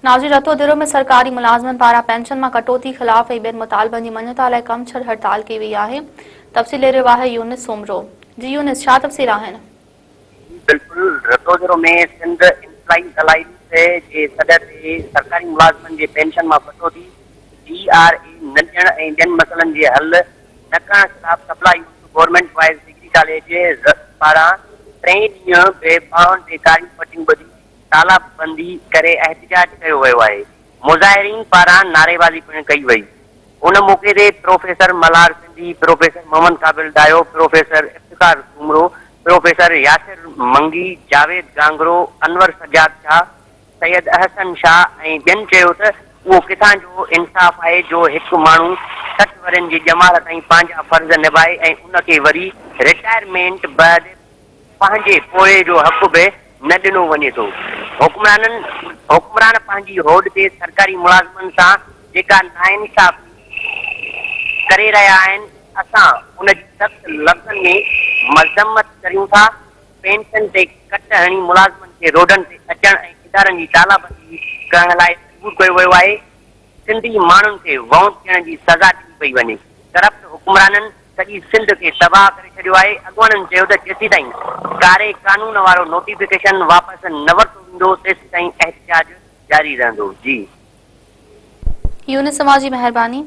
ناظرين رتوديرو ۾ سرڪاري ملازمن پاران پينشن مان ڪٽوتي خلاف ۽ ٻين مطالبن جي مڃتا لاء ڪم ڇڏ هڙتال ڪئي وئي آهي. تفصيل ڏئي رهيو آهي يونس سومرو. جي يونس ڇا تفصيل آهن؟ جي بلڪل رتوديرو ۾ سنڌ امپلائيز الائنس جي سڏ تي سرڪاري ملازمن جي پينشن مان ڪٽوتي، ڊي آر اي نه ڏيڻ ۽ ٻين مسئلن جي حل نه ڪرڻ خلاف SPLA youth government boys degree college پاران ٽئين ڏينهن به ٻانهن تي ڪاريون پٽيون ٻڌي تالا بندي ڪري احتجاج ڪيو ويو آهي، مظاهرين پاران نعريبازي پڻ ڪئي وئي. ان موقعي تي professor Malhar Sindhi, professor Muhammad Qabil Dayo, professor Iftikhar Soomro, professor Yasir Mangi, Javed Gangro, Anwar Sajjad Shah, Syed Ahsan Shah ۽ ٻين چيو ته اهو ڪٿان جو انصاف آهي جو هڪ ماڻهو 60 ورهين جي ڄمار تائين پنهنجا فرض نڀائي ۽ ان کي وري رٽائرمينٽ بعد پنهنجي پورهيي جو حق به نه ڏنو وڃي ٿو. حڪمرانن حڪمران پنهنجي هوڏ تي سرڪاري ملازمن سان جيڪا ناانصافي ڪري رهيا آهن، اسان ان جي سخت لفظن ۾ مذمت ڪريون ٿا. پينشن تي ڪٽ هڻي ملازمن کي روڊن تي اچڻ ۽ ادارن جي تالابندي ڪرڻ لاء مجبور ڪيو ويو آهي. سنڌي ماڻهن کي وونٽ ڏيڻ جي سزا ڏني پئي وڃي، ڪرپٽ حڪمرانن سڄي سنڌ کي تباهه ڪري ڇڏيو آهي، اڳواڻن چيو ته جيسيتائين ڪاري قانون وارو نوٽيفڪيشن واپس نه ورتو ويندو تيسيتائين احتجاج جاري رهندو. جي. يونس اوهان جي مهرباني.